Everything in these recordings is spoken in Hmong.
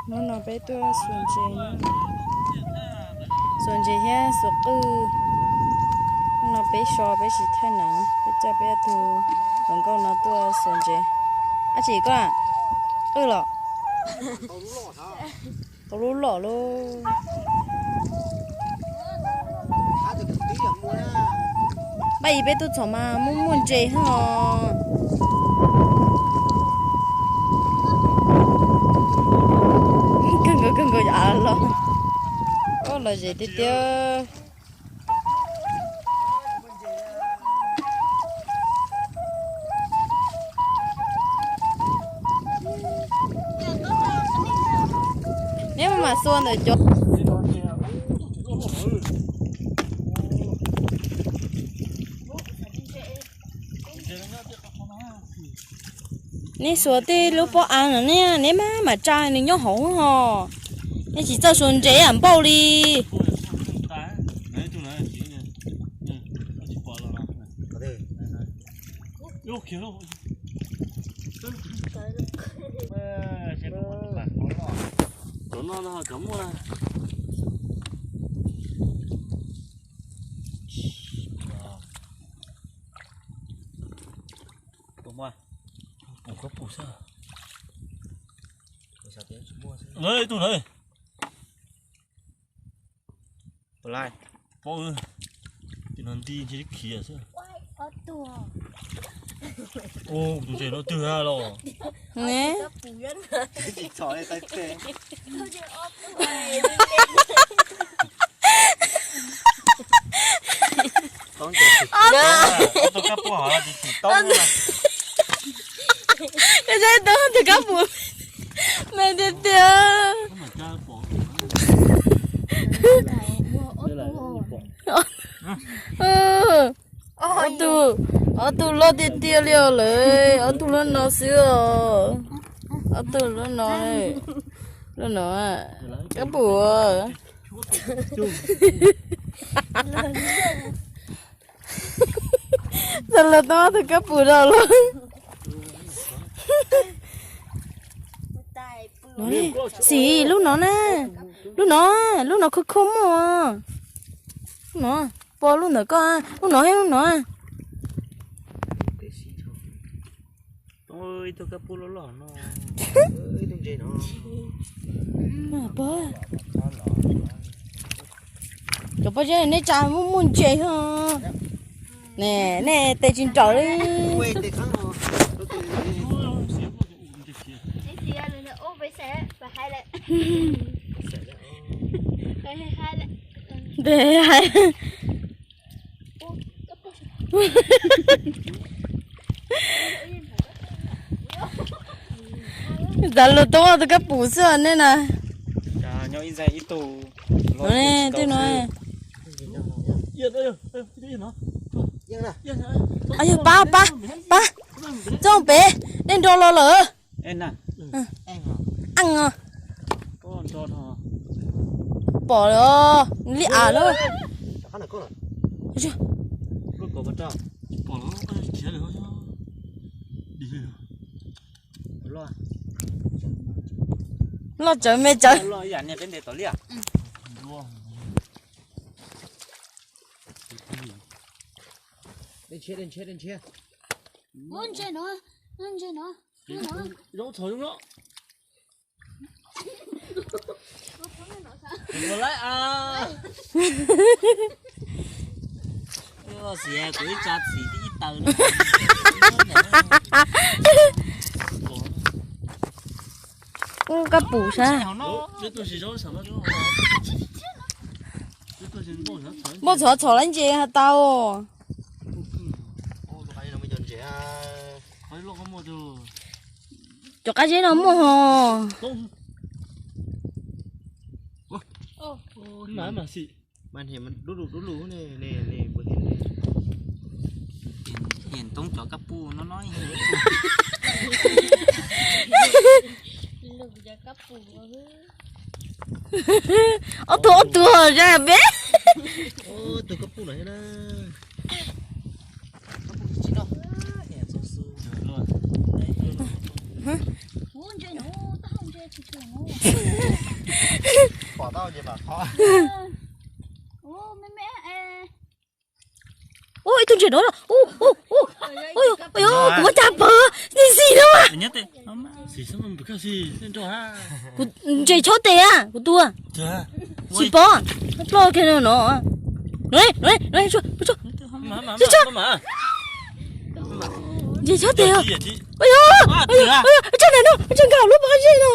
Hnub no peb tuaj xuas ntses, xuas ntses thiab xuas qwj. Hnub no peb so peb tsis thaij na, peb coj peb ob tug hluas nkauj no tuaj xuas ntses. Ab tsi koj, qwj los? Tau lub lom lauj. Pab ib peb tub txhom mas muaj muaj ntses hos. Kawg nkaus kawg nkaus yam los, koj los zem tiag tiag. Neb mam xuas ntawm cov. Neb xuas tej lub pob av no ne, neb mam mam tsa nws nyob hauv hos. Neb tsis txawj xuas ntses am npauj li. Ib tug na. Pom, tus no nti ntshe khiav xwb. Tus ntses no twg los? Koj saib tau tus kab pum me tiag tiag. Ob tug, ob tug loj tiag tiag li os lawm, ob tug loj no xwb os. Ob tug loj no, loj no, kab pum. Txog los tau ob tug kab pum rau los. Xis, lub no na, lub no, lub no khov kho muaj. Lub no, pom lub ntawm koj, lub no thiab lub no. Ib tug kab pum loj loj no. Cov pob zeb nej tsa muaj muaj ntses os. Ne, nej tes tsis nrawm li. Ntes hais. Txav lus tub ob tug kab pum xwb nej na. Nyob ib ntxaig ib tug. Twb no. Yog pab pab pab, txob pem, nej nrog los lawm. Eej os. Pom lawm, li av lawm. Loj tsawv me tsawv. Kuv ib tsa txim ib taw. Ub, kab pum sab. Npauj txhov txhom lawm ntses has tau. Cov qab zeb no muaj hos. Heev toob cov kab pum no no. Ob tug ob tug zaj peb. Ua ib tug ntses no. Kuv ua cas pawg ntses xis no. Ntses chob tes kuv tua. Tsis pom, ploj kiag no. Ntses chob tes. Tsam no, tsam nkag lub pob zeb no.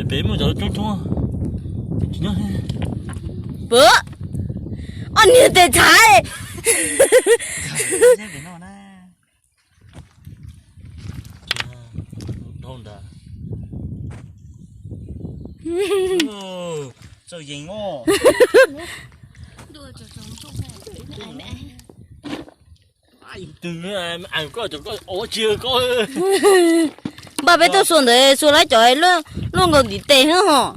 Peb muaj cov coob coob. Pw, ob niag tes txhais. Txawj yees os. Npaj peb tuaj xuas ntawd, xuas lawv cov luaj nkaus ntiv tes hos.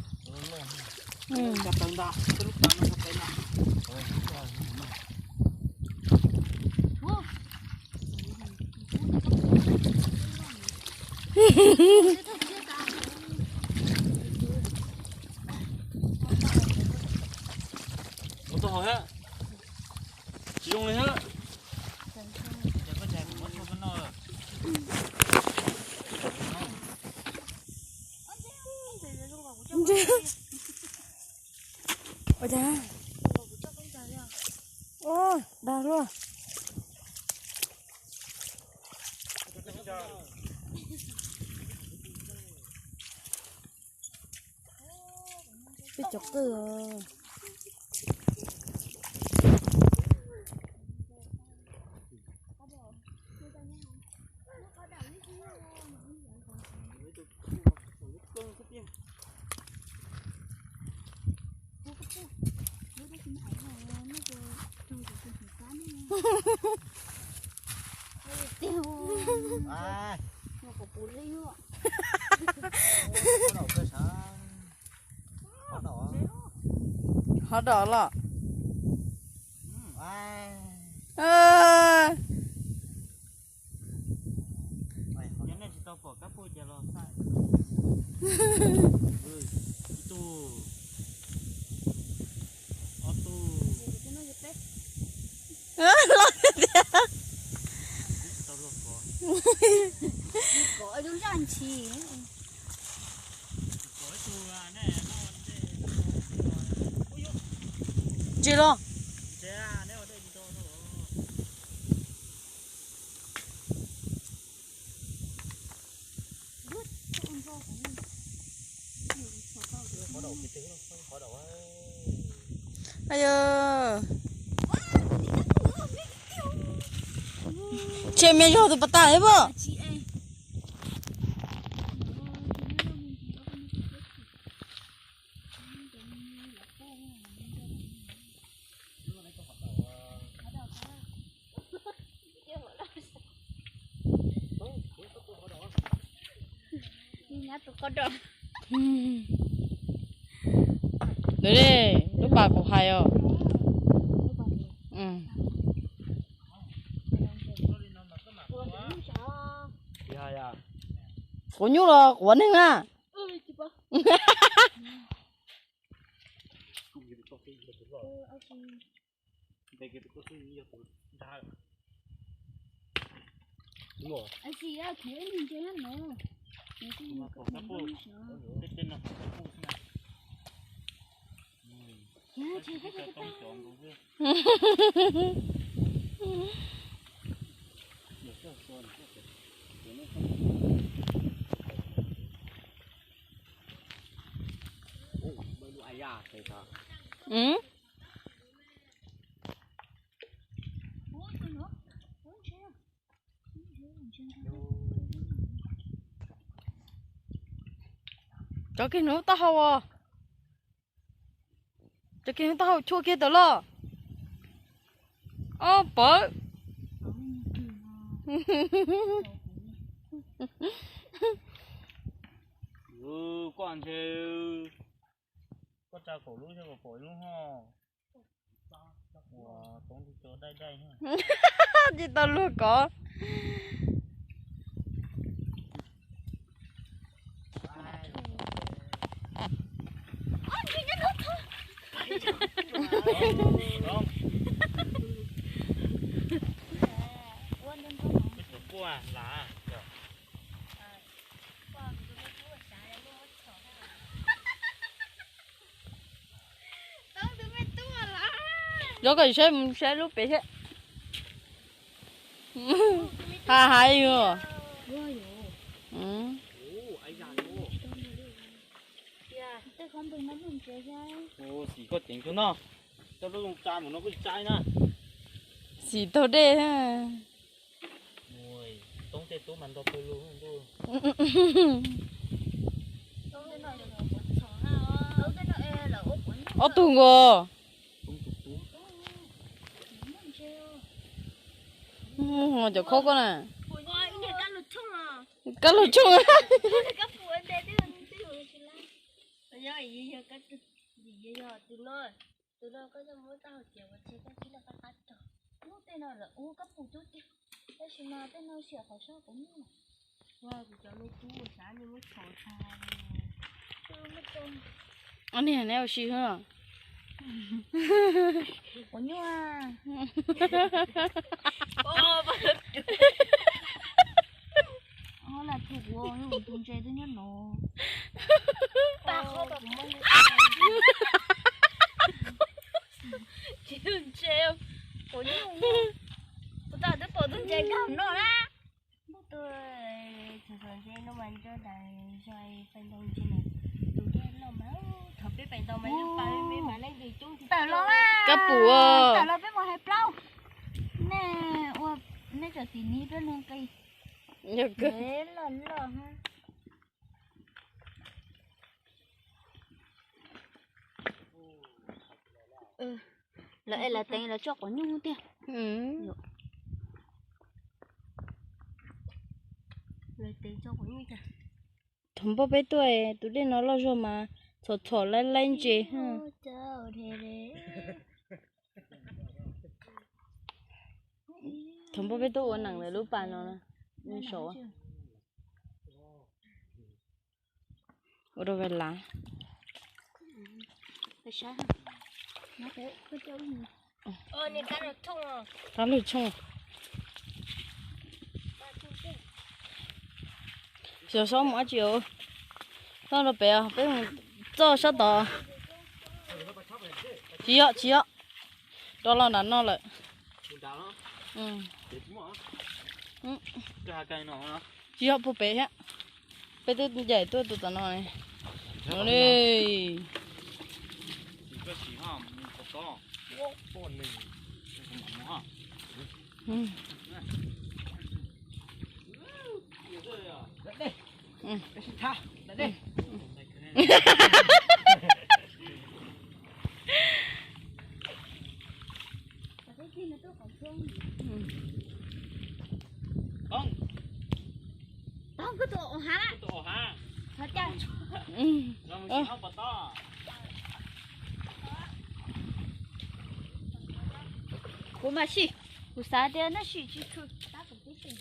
Tsis zoo li thiab. Ua cas, ua dag luaj. Peb cov qwj. Hov dom los. Ib tug, ob tug. Ntses los. Ayo, tshem me zog tus pas tas thiab pob. Nws li lub pas kuv hais os. Quav nyuj los quav neeg na. Cov kiag hnub taub hau os. Cov kiag hnub taub hau tshuaj kiag tawm los. Ob pawv. Koj ntshe koj tsa kaum lub xyov kom pom ib lub hos. Tsis tau luag kov. Cov ko saib mus saib lub pem thiab. Ha ha yus. Xim koj ceev koj no, coj lub zoo tsa mus no kuj tsa na. Xim taug dej. Toob tej tub mas nto pawg lug ntuj. Ob tug nkaus. Cov khaub koj na. Kab lug tshooj. Tus no koj muab tau hauv tias ua tsi koj tib laj qab qab rog. Lub tej no lawm ua koj pum cub tiag, tab sis mas tej no siam qhov sab quav nyuj. Ua kuv cov me tub ua sav ni muab tshov tag. Ob niag neb ua si hwb. Quav nyuj. Ho lam tug kuv tus ntses twb nyob no. Tsis tus ntses, quav nyuj. Kuv twb pom tus ntses nkag no na. Tus ntses no mas nco ntawm zos pais ntaus ntses na, tus dej loj mas, thaum peb pais ntaus mas yeej pais me mas leej twg coob tsis tawm los. Kab pum. Tawm los peb mus hais plaub. Nej ua, nej tsom tim ni peb mus nqis. Loj loj. Lawv es lawv teev lawv tso quav nyuj tiag. Lawv teev tso quav nyuj tiag. Thaum npaj peb tuaj tus dej no loj zog mas txhom txhom laib laib ntses. Thaum npaj peb tuaj ua neem ntawm lub pas no, saum ua rau ve lav. Kab lug tshooj. Xyov sob mus dab tsi os. Txoj rau pem, peb mus txoj sab tod. Tsis yog, tsis yog. Rov los nram no lawm. Tsis yog puag pem thiab. Peb twb ncaim tuaj tus tom no ne. No li. Kuv mas sim, kuv xav tias noj sim tsis tshua tab kuv twb tseem.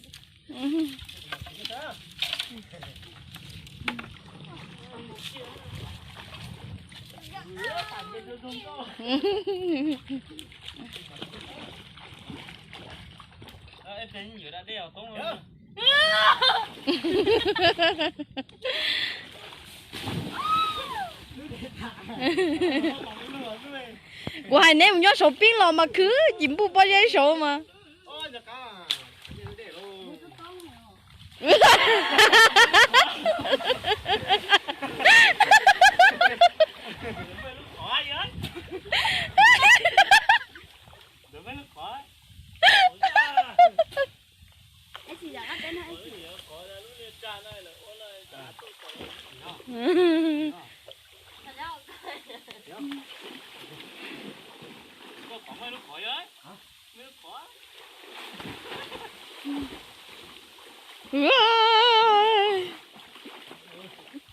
Kuv hais neb mus nyob saum pib los mas khwv cim npuj pob zeb saud mas.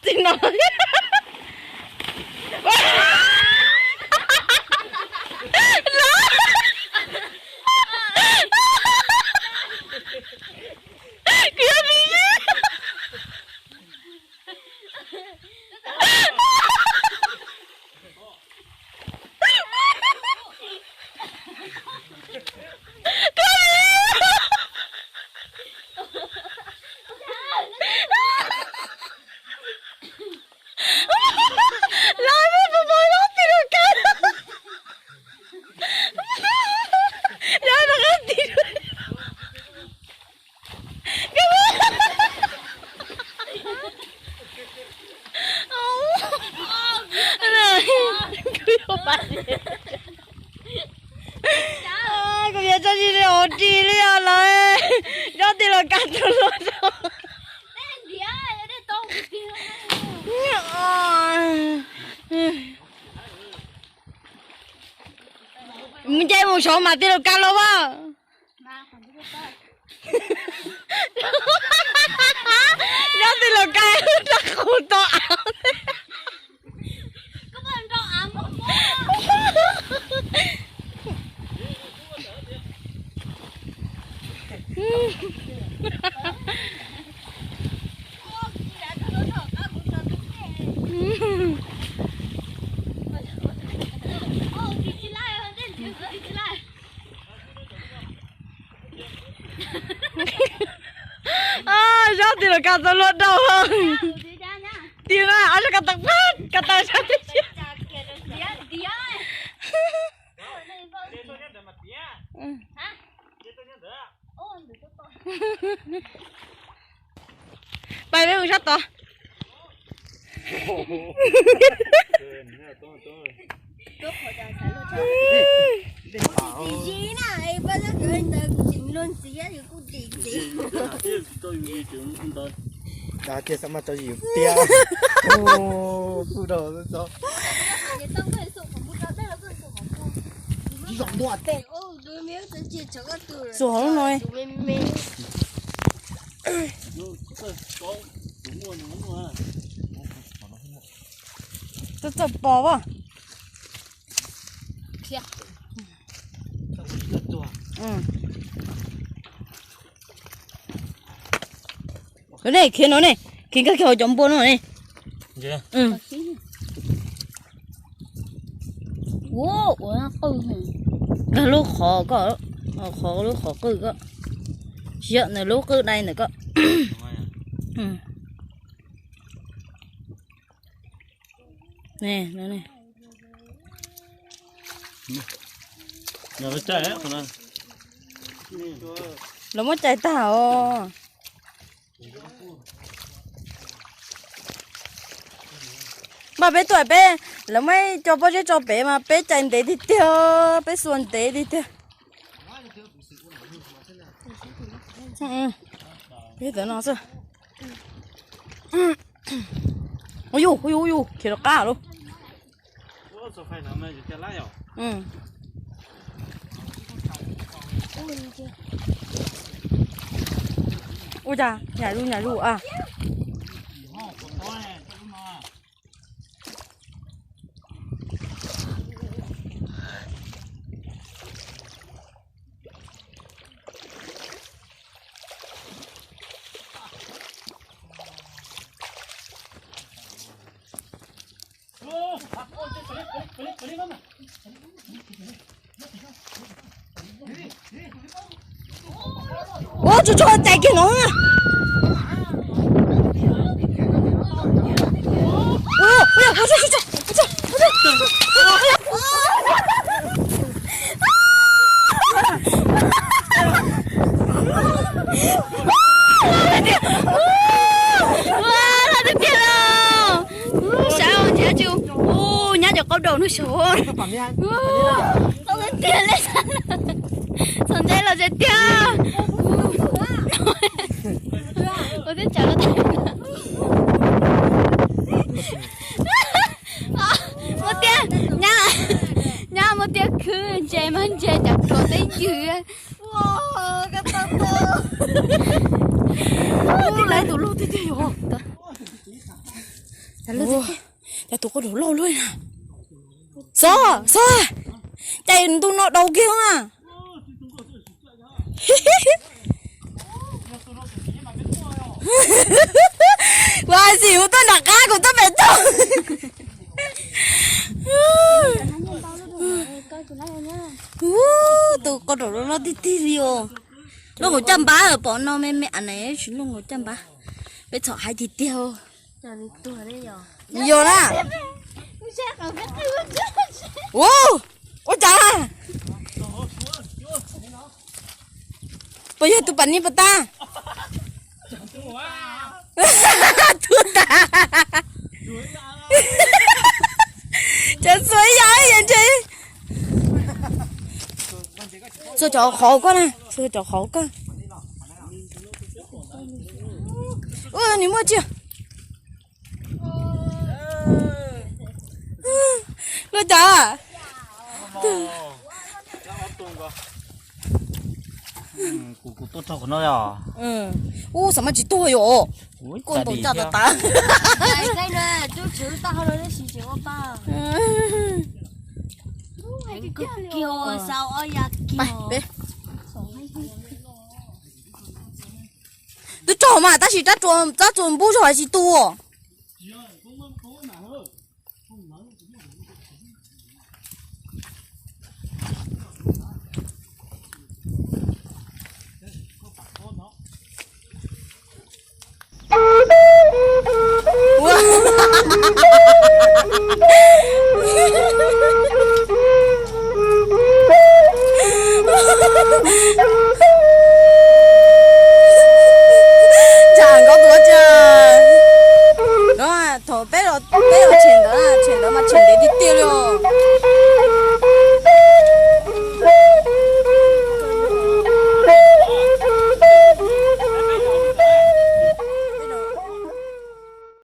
Txij no. Los. Mus nce mus saud mas tij laug Kab los as. Nyob tij laug Kab nrog qhov to av. Zob tij laug Kab tau luaj dauj. Tij laug, ob sab ko taw, ko taw sab tib si. Pais peb mus sab tod. Xuas hauv no. Txawj txawj pos as. Ne, khiav no ne, khiav nkag kiag hauv cov npua no ne. Nkag lub qhov ko, qhov lub qhov qwj ko. Tsis yog, nws lub qwj dai ntawm ko. Lawv muab cais tag os. Mas peb tuaj peb, lawv muab ib co pob zeb tso pem mas peb cais ntev tiag tiag, peb xuas ntev tiag tiag. Peb tawm no xwb. Ua yus, ua yus, ua yus, khiav rov qab lawm. Ua cas nyam zuj nyam zuj a. Ua tsuag tsuag cais kiag no. Ua, loj tiag tiag los. Sav, nyob cov qaub daus no sav. Loj tiag li, txog ntej los tiag tiag. Ua tib tsav los tag. Muaj tiag, nyab, nyab muaj tiag khwb ntses mas ntses cov ruam teb ywg. Lawv tus loj tiag tiag yom. Cas tus qaub daus loj luaj na. Xov, xov, cais ntu no daus kiag na. Ua xim mus tuaj nram qab kuv tuaj pem toj. Tus qaub daus loj loj tiag tiag li os. Lub nkaus caj npab pom no me me a na, tsis lub nkaus caj npab. Peb txhom hais tiag tiag. Yog na. Ua, ua cas? Puas yog tus pas ni puas tag? Tub tas. Cov xuas ib yam ib yam ntshe. Xuas cov qhov koj na, xuas cov qhov koj. Ua, nws muaj tsiaj. Luaj cas? Kuv, kuv tuaj txog qhov no os. Ub, xav mas tsis tuag yom. Kuj npaum cas tas tas. Twb raug mas tab sis rab tsuas, rab tsuas npub zog tsis tu.